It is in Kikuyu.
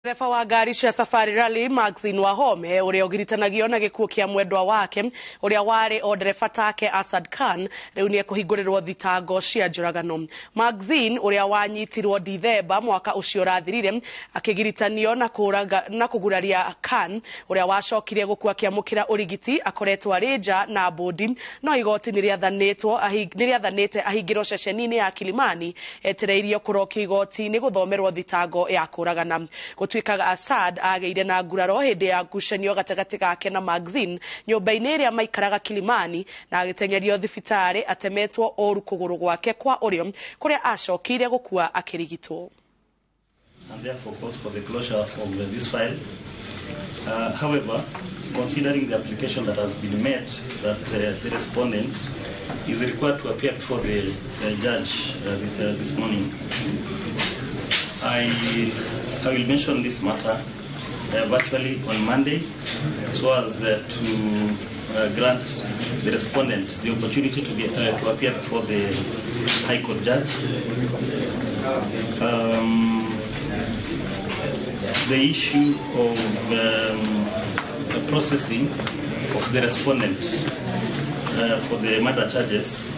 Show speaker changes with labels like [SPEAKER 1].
[SPEAKER 1] Ndereba wa ngari cia Safari Rally Maxine Wahome ũrĩa ũgiritanagio na gĩkuũ kĩa mwendwa wake ũrĩa warĩ o ndereba take Asad Khan rĩu nĩ ekũhingũrĩrwo thitango cia njũragano. Maxine ũrĩa wanyitirwo Dithemba mwaka ũcio ũrathirire akĩgiritanio na kũraga na kũguraria Khan ũrĩa wacokire gũkua akĩamũkĩra ũrigiti akoretwo arĩ nja na mbũndi no igoti nĩrĩathanĩte ahingĩrwo ceceni-inĩ ya Kilimani etereirio kũrokio igoti-inĩ gũthomerwo thitango ya kũragana. Gũtuĩkaga Asad agĩire na nguraro hĩndĩ ya ngucanio gatagatĩ gake na Maxine nyũmba-inĩ ĩrĩa maikaraga Kilimani na agĩteng'erio thibitarĩ atemetwo ũru kũgũrũ gwake kwa ũrĩo kũrĩa acokire gũkua akĩrigitwo.
[SPEAKER 2] And therefore calls for the closure of this file. However, considering the application that has been made that the respondent is required to appear before the judge this morning, I will mention this matter virtually on Monday so as to grant the respondent the opportunity to appear before the High Court judge. The issue of the processing of the respondent for the murder charges